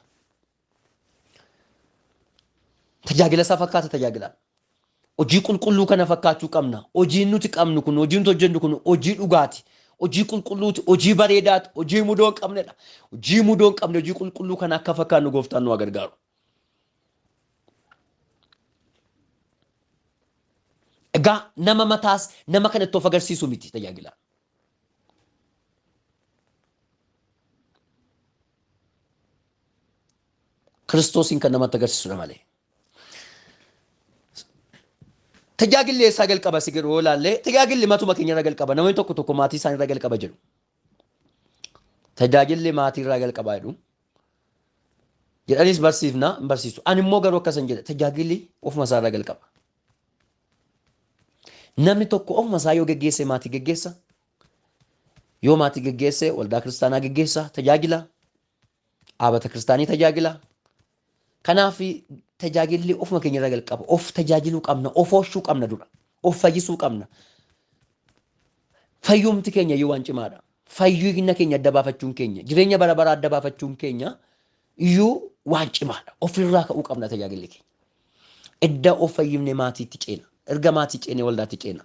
Tajaajila isaa fakkaata tajaajilaan. Hojii qulqulluu kana fakkaachuu qabna. Hojiin nuti qabnu kun, hojiin nuti hojjennu kun hojii dhugaati. Hojii qulqulluuti, hojii bareedaati, hojii mudoo hin qabnedha. Hojii mudoo hin qabne, hojii qulqulluu kana akka fakkaannu gooftaan nu haa gargaaru. Egaa nama mataas nama kanatti of agarsiisu miti tajaajilaan. Kiristoosiin kan namatti agarsiisudha malee. Tajaajilli eessaa jalqaba si jedhu yoo ilaalle tajaajilli matuma keenya irraa jalqaba. Namoonni tokko tokko maatii isaanii irraa jalqaba jedhu. Tajaajilli maatii irraa jalqaba jedhu. Jedhanis barsiifna hin barsiisu. Ani immoo garuu akkasan jedha. Tajaajilli ofuma isaa irraa jalqaba. Namni tokko ofuma isaa yoo geggeesse maatii geggeessa. Yoo maatii geggeesse waldaa kiristaanaa geggeessa tajaajila. Dhaabata kiristaanii tajaajila. Kanaaf tajaajilli ofuma keenya irraa jalqaba. Of tajaajiluu qabna. Of oolchuu qabna dura. Of fayyisuu qabna. Fayyumti keenya iyyuu waan cimaadha. Fayyina keenya adda baafachuun keenya, jireenya bara baraa adda baafachuun keenya iyyuu waan cimaadha. Ofirraa ka'uu qabna tajaajilli keenya. Edda of fayyifne maatiitti ceena. Erga maatii ceenee waldaatti ceena.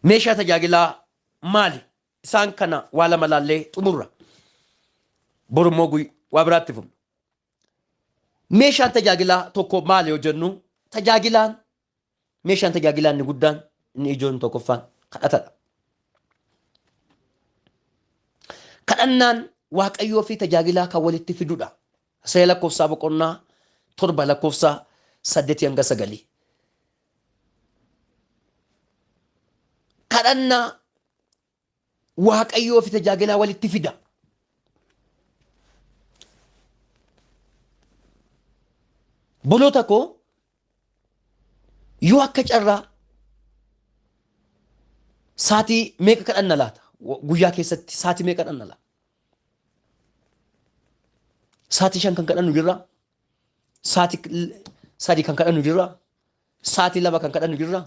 Meeshaa tajaajilaa maali? Isaan kana waa lama laallee xumurra. Borummoo waa biraatti fufna. Meeshaan tajaajilaa tokko maali yoo jennu, tajaajilaan meeshaan tajaajilaa inni guddaan inni ijoon tokkoffaan kadhatadha. Kadhannaan Waaqayyoo fi tajaajilaa kan walitti fidudha. Seera lakkoofsaa boqonnaa 7 lakkoofsa 8 hanga 9. Kadhannaa Waaqayyoo fi tajaajilaa walitti fida. Boloota koo yoo akka carraa saatii meeqa kadhanna laata? Guyyaa keessatti saatii meeqa kadhanna laata? Saatii 5 kan kadhannu jirra. Saatii 3 kan kadhannu jirra. Saatii 2 kan kadhannu jirra.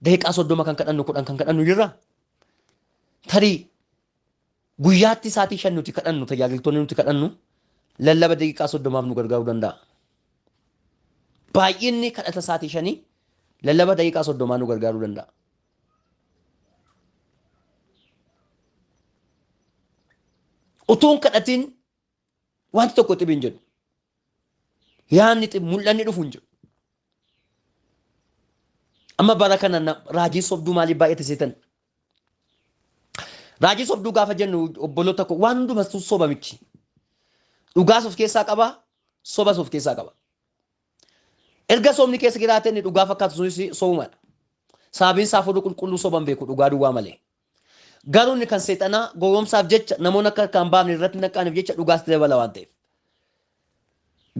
Daqiiqaa 30 kan kadhannu, 10 kan kadhannu jirra. Tarii guyyaatti saatii 5 nuti kadhannu, tajaajiltoonni nuti kadhannu lallaba daqiiqaa 30 nu gargaaruu danda'a. Baay'inni kadhata saatii 5 lallaba daqiiqaa 30 nu gargaaruu danda'a. Utuun kadhatiin wanti tokko xibi hin jedhu. Yaadni xibi mul'anni dhufu hin jiru. Amma bara kana raajiin sobduu maaliif baay'ate seetan? Raajii sobduu gaafa jennu obboloota koo waan hundumattuu soba miti. Dhugaas of keessaa qaba, sobas of keessaa qaba. Erga sobni keessa jiraate inni dhugaa fakkaatu sunis sobumadha. Sababiin isaa hafuurri qulqulluu soban beeku dhugaa duwwaa malee. Garuu inni kan seexanaa gowwoomsaaf jecha namoonni akka harkaan baafne irratti naqqaaniif jecha dhugaas dabala waan ta'eef.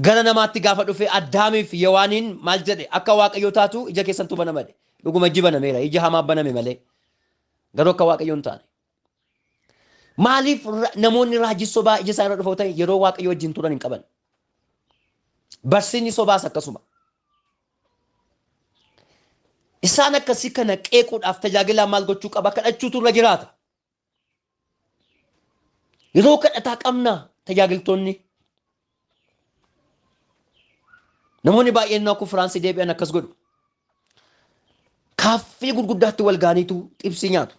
Gara namaatti gaafa dhufe Addaamiif Yowaaniin maal jedhe akka Waaqayyoo taatu ija keessantu banama jedhe. Dhuguma iji banameera ija hamaa baname malee. Garuu akka Waaqayyoo hin taane. Maaliif namoonni raajii sobaa ija isaa irra dhufoo ta'e yeroo Waaqayyoo wajjin turan hin qaban. Barsiinni sobaas akkasuma. Isaan akkasii kana qeequudhaaf tajaajilaa maal gochuu qaba? Kadhachuutu irra jiraata. Yeroo kadhataa qabna tajaajiltoonni. Namoonni baay'een akka Firaansii deebi'an akkas godhu. Kaaffee gurguddaatti wal ga'aniitu xibsii nyaatu.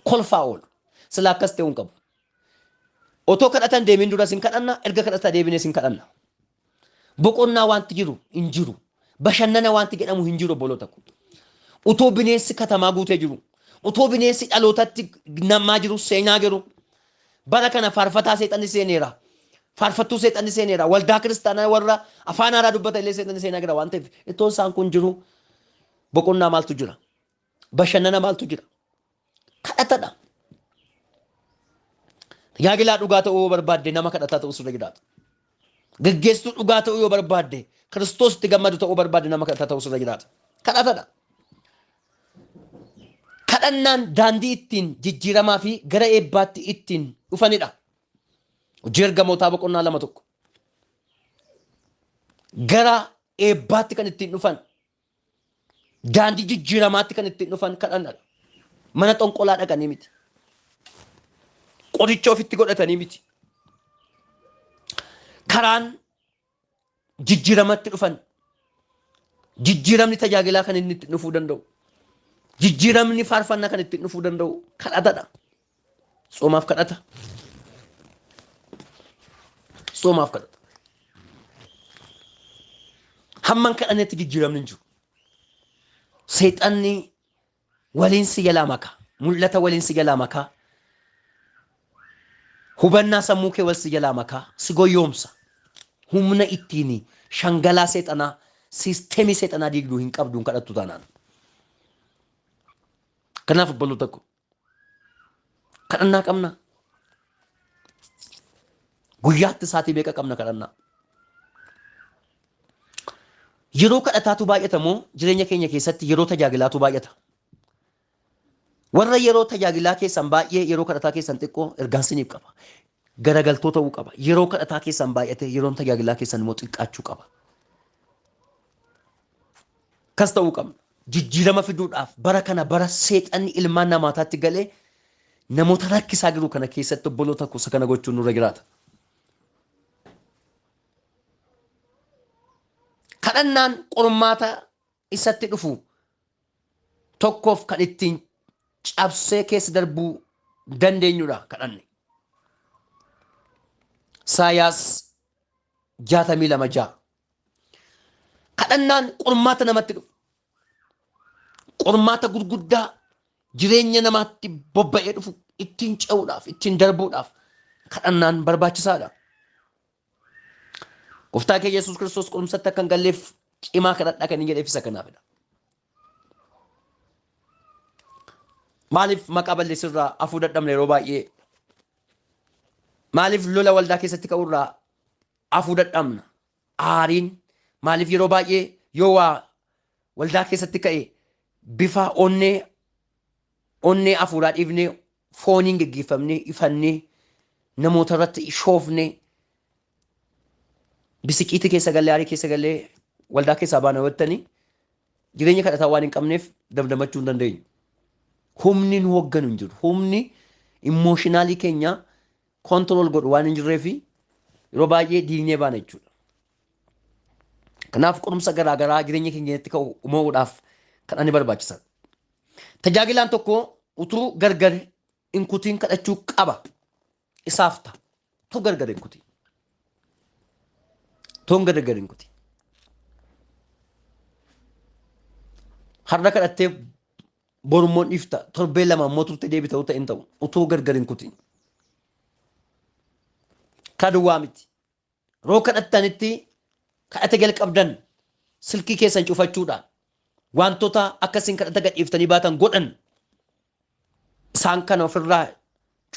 Kolfaa oolu. Sila akkas ta'uu hin qabu. Otoo kadhatan deemin dura sin kadhanna, erga kadhataa deebinee sin kadhanna. Boqonnaa wanti jiru hin jiru. Bashannana wanti jedhamu hin jiru obboloota ko. Utoo bineensi katamaa guutee jiru. Utoo bineensi dhalootatti namaa jiru seenaa jiru. Bara kana faarfataa seexanni seeneera. Faarfattuu seexanni seeneera. Waldaa kiristaanaa warra afaan haaraa dubbata illee seexanni seenaa jira waan ta'eef itoo isaan kun jiru boqonnaa maaltu jira? Bashannana maaltu jira? Kadhatadha. Tajaajilaa dhugaa ta'uu yoo barbaadde nama kadhataa ta'uu sirra jiraata. Gaggeessituu dhugaa ta'uu yoo barbaadde Kiristoos itti gammadu ta'uu barbaadde nama kadhataa ta'uu sirra jiraata. Kadhatadha. Kadhannaan daandii ittiin jijjiiramaa fi gara eebbaatti ittiin dhufanidha. Hojii ergamootaa boqonnaa 2:1. Gara eebbaatti kan ittiin dhufan, daandii jijjiiramaatti kan ittiin dhufan kadhannadha. Mana xonqolaa dhaqanii miti. Qoricha ofitti godhatanii miti. Karaan jijjiiramatti dhufan, jijjiiramni tajaajilaa kan inni ittiin dhufuu danda'u, jijjiiramni faarfannaa kan ittiin dhufuu danda'u kadhatadha. Tsoomaaf kadhata. Tsoomaaf kadhata. Hamman kadhannetti jijjiiramni hin jiru. Seexanni waliin si jalaa maka. Mul'ata waliin si jalaa maka. Hubannaa sammuu kee wal si jalaa maka. Si goyyoomsa. Humna ittiin shangalaa seexanaa, siisteemii seexanaa diigduu hin qabdu hin kadhattu taanaan. Kanaaf obboloota ko kadhannaa qabna. Guyyaatti sa'aatii meeqa qabna kadhannaa? Yeroo kadhataatu baay'ata moo jireenya keenya keessatti yeroo tajaajilaatu baay'ata? Warra yeroo tajaajilaa keessan baay'ee yeroo kadhataa keessan xiqqoo ergaan siniif qaba. Garagaltoo ta'uu qaba. Yeroo kadhataa keessan baay'ate yeroon tajaajilaa keessan immoo xiqqaachuu qaba. Kas ta'uu qabna. Jijjiirama fiduudhaaf bara kana bara seexanni ilmaan namaataatti galee namoota rakkisaa jiru kana keessatti obboloota kuusa kana gochuun nurra jiraata. Kadhannaan qormaata isatti dhufu tokkoof kan ittiin cabsee keessa darbuu dandeenyudha kadhanne. Isaayaas 62:6. Kadhannaan qormaata namatti dhufu. Qormaata gurguddaa jireenya namaatti bobba'ee dhufu ittiin ce'uudhaaf, ittiin darbuudhaaf kadhannaan barbaachisaadha. Gooftaa keenya Yesuus Kiristoos qorumsatti akka hin galleef cimaa kadhadhaa kan inni jedheef isa kanaafidha. Maaliif maqaa balleessirraa hafuu dadhabne yeroo baay'ee? Maaliif lola waldaa keessatti ka'urraa hafuu dadhabna? Aariin maaliif yeroo baay'ee yoo waa waldaa keessatti ka'e bifa onnee hafuuraa dhiifnee fooniin geggeeffamnee ifannee namoota irratti shoofnee bisiqiitii keessa gallee aarii keessa gallee waldaa keessaa baana jettanii jireenya kadhataa waan hin qabneef damdamachuu hin dandeenyu. Humni nu hoogganu hin jiru. Humni immooshinaalii keenya koontirool godhu waan hin jirreefi yeroo baay'ee diignee baana jechuudha. Kanaaf qorumsa garaagaraa jireenya keenya keessatti ka'u mo'uudhaaf kadhanni barbaachisaadha. Tajaajilaan tokko utuu gargar hin kutiin kadhachuu qaba. Isaaf ta'a. Utuu gargar hin kutiin. Utuu gargar hin kutiin. Har'a kadhattee Borummoo dhiifta, torbee lama immoo turte deebita ta'u hin ta'u, utuu gargar hin kutin. Ka duwwaa miti. Yeroo kadhattanitti kadhata jalqabdan silkii keessan cufachuudhaan wantoota akkasiin kadhata gadhiiftanii baatan godhan isaan kana ofirraa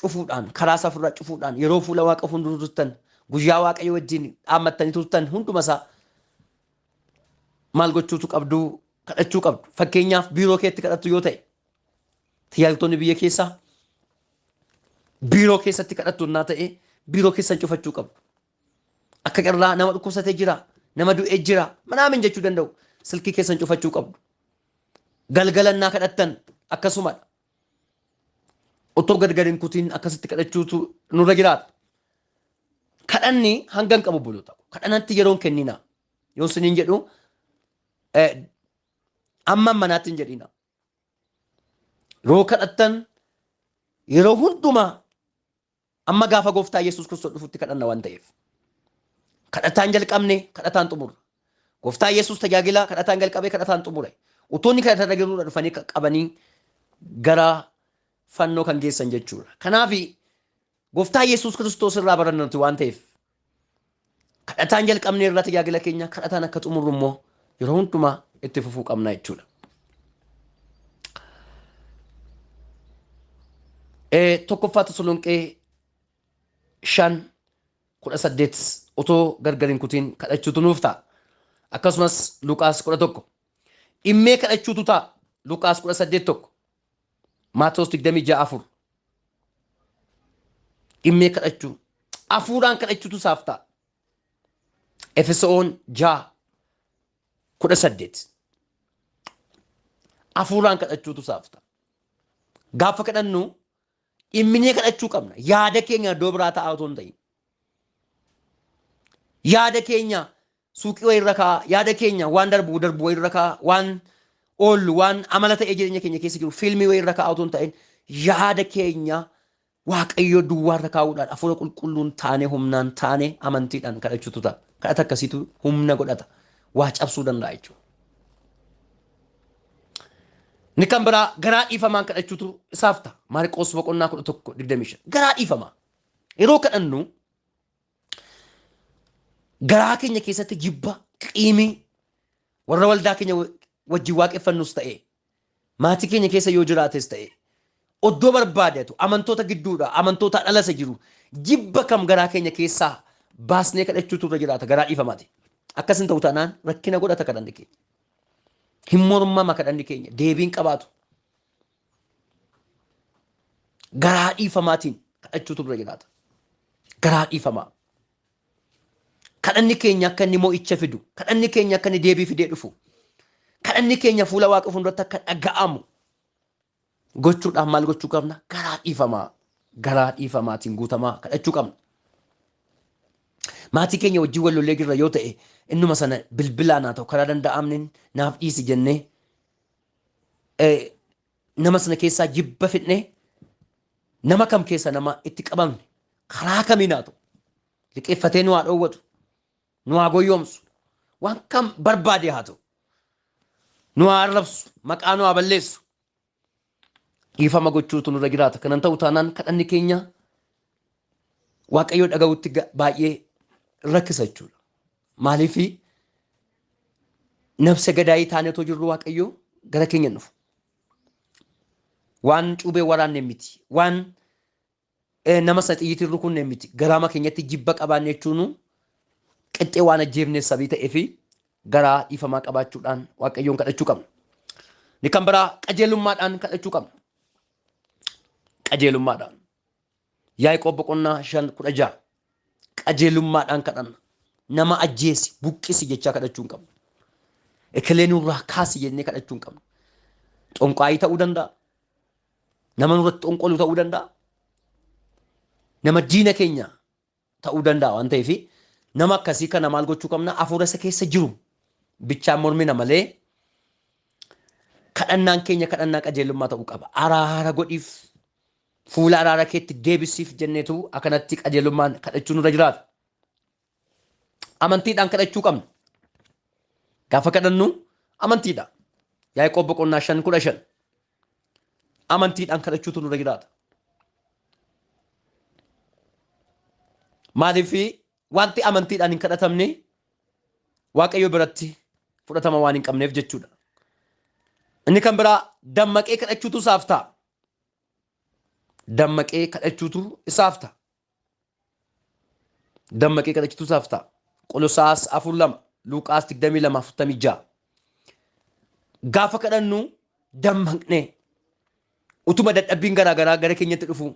cufuudhaan, karaa isaa ofirraa cufuudhaan, yeroo fuula Waaqa fuuldura turtan, guyyaa Waaqayyo wajjin dhaammattanii turtan hunduma isaa maal gochuutu qabdu? Kadhachuu qabdu. Fakkeenyaaf biiroo keetti kadhattu yoo ta'e, tajaajiltoonni biyya keessaa biiroo keessatti kadhattu naa ta'e, biiroo keessan cufachuu qabdu. Akka carraa nama dhukkubsatee jira, nama du'ee jira, manaamin jechuu danda'u, silkii keessan cufachuu qabdu. Galgalannaa kadhattan akkasumadha. Otoo gargar hin kutiin akkasitti kadhachuutu nurra jiraata. Kadhanni hanga hin qabu bulu ta'u. Kadhannatti yeroon kennina. Yoo isiniin jedhu amma manaatti hin jedhina. Yeroo kadhattan yeroo hundumaa amma gaafa gooftaa Yesuus Kiristoos dhufutti kadhanna waan ta'eef. Kadhataan jalqabne kadhataan xumurra. Gooftaa Yesuus tajaajila kadhataan jalqabee kadhataan xumure. Utuu inni kadhata jiruudha dhufanii qabanii gara fannoo kan geessan jechuudha. Kanaaf gooftaa Yesuus Kiristoos irraa baranna waan ta'eef kadhataan jalqabne irraa tajaajila keenya kadhataan akka xumurru immoo yeroo hundumaa itti fufuu qabna jechuudha. Tokkoffaa Tasalonqee 5:18 otoo gargar hin kutiin kadhachuutu nuuf ta'a. Akkasumas Luqaas 11. Dhimmee kadhachuutu ta'a. Luqaas 18:1. Maatewos 26:4. Dhimmee kadhachuu. Hafuuraan kadhachuutu isaaf ta'a. Efesoon 6:18. Hafuuraan kadhachuutu isaaf ta'a. Gaafa kadhannu dhimminee kadhachuu qabna. Yaada keenya iddoo biraa taa'aa otoo hin ta'in. Yaada keenya suuqii wayii irra kaa'a. Yaada keenya waan darbu darbu wayii irra kaa'a. Waan oollu, waan amala ta'ee jireenya keenya keessa jiru fiilmii wayii irra kaa'a otoo hin ta'in, yaada keenya Waaqayyo duwwaa irra kaa'uudhaan hafuura qulqulluun taanee, humnaan taanee, amantiidhaan kadhachuutu ta'a. Kadhata akkasiitu humna godhata. Waa cabsuu danda'a jechuudha. Inni kan biraa garaa dhiifamaan kadhachuutu isaaf ta'a. Maarqoos boqonnaa 11:25. Garaa dhiifamaa. Yeroo kadhannu garaa keenya keessatti jibba, qiimii, warra waldaa keenya wajjin waaqeffannus ta'e, maatii keenya keessa yoo jiraates ta'e, oddoo barbaadetu amantoota gidduudha, amantoota dhalasa jiru, jibba kam garaa keenya keessaa baasnee kadhachuutu irra jiraata garaa dhiifamaati. Akkas hin ta'u taanaan rakkina godhata kadhanni keenya. Hin mormama kadhanni keenya, deebiin qabaatu. Garaa dhiifamaatiin kadhachuutu irra jiraata. Garaa dhiifamaa. Kadhanni keenya akka inni mo'icha fidu, kadhanni keenya akka inni deebii fidee dhufu, kadhanni keenya fuula Waaqa fuulduratti akka dhaga'amu gochuudhaaf maal gochuu qabna? Garaa dhiifamaa, garaa dhiifamaatiin guutamaa kadhachuu qabna. Maatii keenya wajjin wal lollee jirra yoo ta'e, innuma sana bilbilaan haa ta'u karaa danda'amneen naaf dhiisi jennee nama sana keessaa jibba fidnee, nama kam keessa nama itti qabamne karaa kamiin haa ta'u liqeeffatee nu haa dhoowwatu, nu haa goyyoomsu, waan kam barbaade haa ta'u, nu haa arrabsu, maqaa nu haa balleessu, dhiifama gochuutu nurra jiraata. Kanan ta'u taanaan kadhanni keenya Waaqayyoo dhaga'utti baay'ee rakkisa jechuudha. Maaliif nafsa gadaayii taanee otoo jirru Waaqayyoo gara keenya hin dhufu. Waan cuubee waraanne miti, waan nama sana xiyyiitiin rukunne miti, garaama keenyatti jibba qabaanne jechuun qixxee waan ajjeefne sabii ta'ee fi garaa dhiifamaa qabaachuudhaan Waaqayyoon kadhachuu qabna. Inni kan biraa qajeelummaadhaan kadhachuu qabna. Qajeelummaadhaan. Yaaqoob boqonnaa 5:16. Qajeelummaadhaan kadhanna. Nama ajjeesi, buqqisi jechaa kadhachuu hin qabnu. Ekelee nurraa kaasi jennee kadhachuu hin qabnu. Xonqaayii ta'uu danda'a. Nama nurratti xonqolu ta'uu danda'a. Nama diina keenya ta'uu danda'a waan ta'eef nama akkasii kana maal gochuu qabna? Hafuura isa keessa jiru bichaan mormina malee kadhannaan keenya kadhannaa qajeelummaa ta'uu qaba. Araara godhiif, fuula araara keetti deebisiif jenneetu akkanatti qajeelummaan kadhachuu nurra jiraata. Amantiidhaan kadhachuu qabna. Gaafa kadhannu amantiidha. Yaaqoob boqonnaa 5:15. Amantiidhaan kadhachuutu nurra jiraata. Maaliif wanti amantiidhaan hin kadhatamne Waaqayyo biratti fudhatama waan hin qabneef jechuudha. Inni kan biraa dammaqee kadhachuutu isaaf ta'a. Dammaqee kadhachuutu isaaf ta'a. Dammaqee kadhachuutu isaaf ta'a. Qolosaas 4:2, Luqaas 22:46. Gaafa kadhannu dammaqnee utuma dadhabbiin garaagaraa gara keenyatti dhufu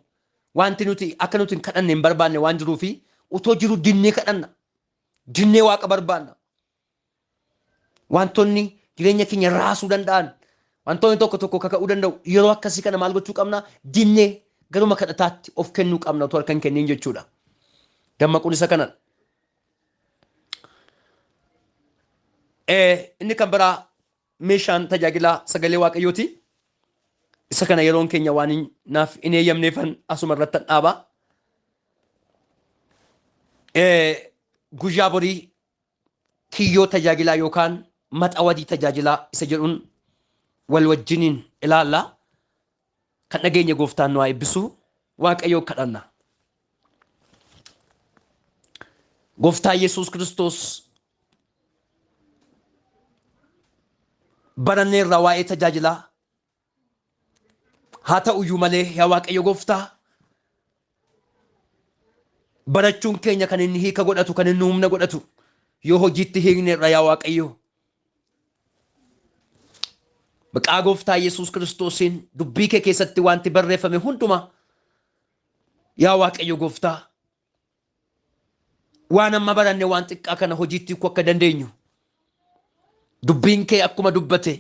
wanti nuti akka nuti hin kadhanne hin barbaanne waan jiruufi utoo jiru dinnee kadhanna. Dinnee Waaqa barbaanna. Wantoonni jireenya keenya raasuu danda'an, wantoonni tokko tokko kaka'uu danda'u. Yeroo akkasii kana maal gochuu qabna? Dinnee garuma kadhataatti of kennuu qabna otoo harka hin kenniin jechuudha. Dammaquun isa kanadha. Inni kan biraa meeshaan tajaajilaa sagalee Waaqayyooti. Isa kana yeroon keenya waan naaf hin eeyyamneefan asuma irratti dhaaba. Guyyaa borii kiyyoo tajaajilaa yookaan maxawadii tajaajilaa isa jedhuun wal wajjiniin ilaalla. Kan dhageenya gooftaan nu haa eebbisu. Waaqayyoon kadhanna. Gooftaa Yesuus Kiristoos baranneerra waa'ee tajaajilaa. Haa ta'uyyuu malee yaa Waaqayyo gooftaa barachuun keenya kan inni hiika godhatu, kan inni humna godhatu yoo hojiitti hiikneerra yaa Waaqayyo. Maqaa gooftaa Yesuus Kiristoosiin dubbii kee keessatti wanti barreeffame hunduma yaa Waaqayyo gooftaa waan amma baranne waan xiqqaa kana hojiitti hiikuu akka dandeenyu dubbiin kee akkuma dubbate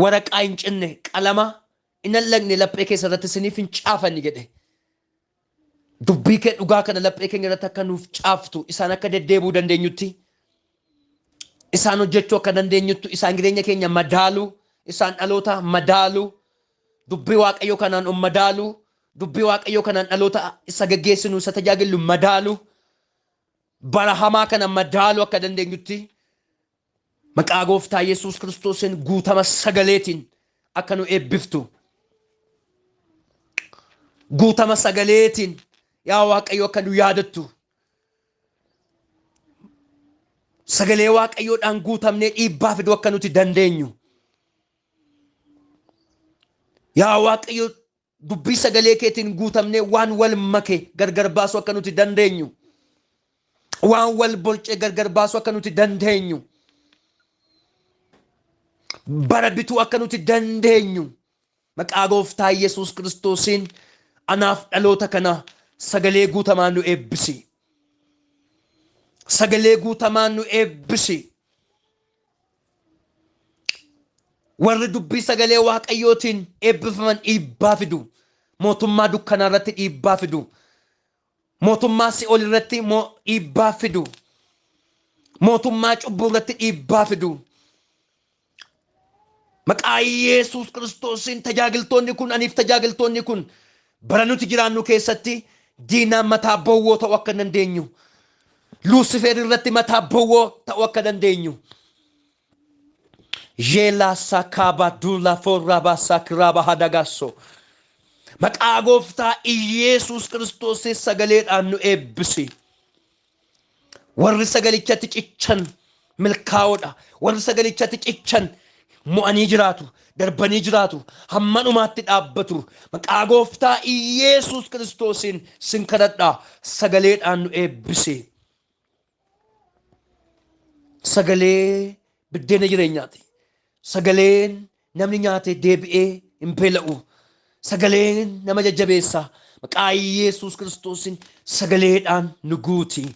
waraqaa hin cinne qalama hin allaqne laphee keessa irratti isiniif hin caafanni jedhe. Dubbii kee dhugaa kana laphee keenya irratti akka nuuf caaftu, isaan akka deddeebi'uu dandeenyutti, isaan hojjechuu akka dandeenyutti, isaan jireenya keenya madaaluu, isaan dhaloota madaaluu, dubbii Waaqayyoo kanaan of madaaluu, dubbii Waaqayyoo kanaan dhaloota isa geggeessinu, isa tajaajillu madaaluu, bara hamaa kana madaaluu akka dandeenyutti maqaa gooftaa Yesuus Kiristoosiin guutama sagaleetiin akka nu eebbiftu. Guutama sagaleetiin yaa Waaqayyo akka nu yaadattu. Sagalee Waaqayyoodhaan guutamnee dhiibbaa fiduu akka nuti dandeenyu. Yaa Waaqayyo dubbii sagalee keetiin guutamnee waan wal make gargar baasuu akka nuti dandeenyu. Waan wal bolcee gargar baasuu akka nuti dandeenyu. Bara bituu akka nuti dandeenyu. Maqaa gooftaa Yesuus Kiristoosiin anaaf dhaloota kana sagalee guutamaan nu eebbisi. Sagalee guutamaan nu eebbisi. Warri dubbii sagalee Waaqayyootiin eebbifaman dhiibbaa fidu. Mootummaa dukkanaa irratti dhiibbaa fidu. Mootummaa si'ool irratti dhiibbaa fidu. Mootummaa cubbuu irratti dhiibbaa fidu. Maqaa Yesuus Kiristoosiin tajaajiltoonni kun, aniif tajaajiltoonni kun bara nuti jiraannu keessatti diinaan mataa bowwoo ta'uu akka dandeenyu, Luusifeer irratti mataa bowwoo ta'uu akka dandeenyu. Jeelaa sakaaba duula forraba sakraba hadagasso. Maqaa gooftaa Yesuus Kiristoosiin sagaleedhaan nu eebbisi. Warri sagalichatti cichan milkaa'oodha. Warri sagalichatti cichan mo'anii jiraatu, darbanii jiraatu, hamma dhumaatti dhaabbatu. Maqaa gooftaa Yesuus Kiristoosiin sin kadhadha. Sagaleedhaan nu eebbisi. Sagalee biddeena jireenyaati. Sagaleen namni nyaate deebi'ee hin beela'u. Sagaleen nama jajjabeessa. Maqaa Yesuus Kiristoosiin sagaleedhaan nu guuti.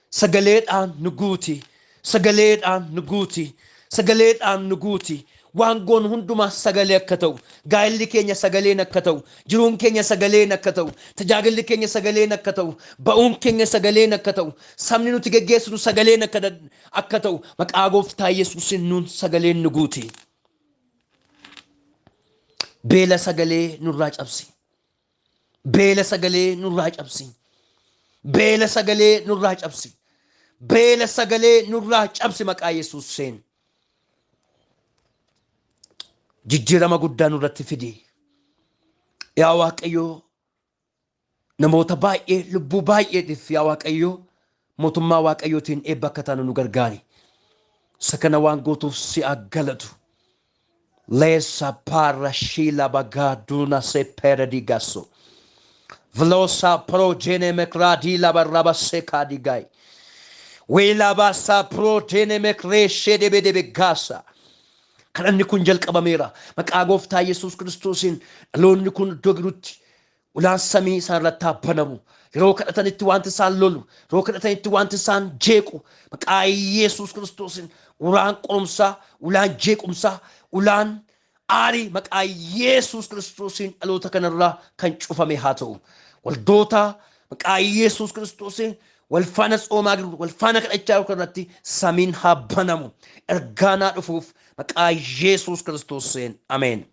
Sagaleedhaan nu guuti. Sagaleedhaan nu guuti. Sagaleedhaan nu guuti. Waan goonu hundumaa sagalee akka ta'u, gaa'elli keenya sagaleen akka ta'u, jiruun keenya sagaleen akka ta'u, tajaajilli keenya sagaleen akka ta'u, ba'uun keenya sagaleen akka ta'u, sabni nuti geggeessinu sagaleen akka ta'u, maqaa gooftaa Yesuusiin nuun sagaleen nu guuti. Beela sagalee nurraa cabsi. Beela sagalee nurraa cabsi. Beela sagalee nurraa cabsi. Beela sagalee nurraa cabsi maqaa Yesuusiin. Jijjiirama guddaa nurratti fidi. Yaa Waaqayyoo, namoota baay'ee, lubbuu baay'eetiif, yaa Waaqayyoo, mootummaa Waaqayyootiin eebba akka taanu nu gargaari. Isa kana waan gootuuf si galatu. Leesa para shila bagaduna se peredigaso. Vlosa progene mekradila baraba sekadigai. Weelabasa progene mekreshe debe debe gasa. Kadhanni kun jalqabameera. Maqaa Gooftaa Yesuus Kiristoosiin dhaloonni kun iddoo jirutti ulaan samii isaan irratti haa banamu. Yeroo kadhatanitti wanti isaan lolu, yeroo kadhatanitti wanti isaan jeequ, maqaa Yesuus Kiristoosiin ulaan qorumsaa, ulaan jeequmsaa, ulaan aarii maqaa Yesuus Kiristoosiin dhaloota kanarraa kan cufame haa ta'u. Waldoota maqaa Yesuus Kiristoosiin wal faana tsoomaa jiru, wal faana kadhachaa jiru kanarratti samiin haa banamu. Ergaanaa dhufuuf maqaa Yesuus Kiristoosiin. Ameen.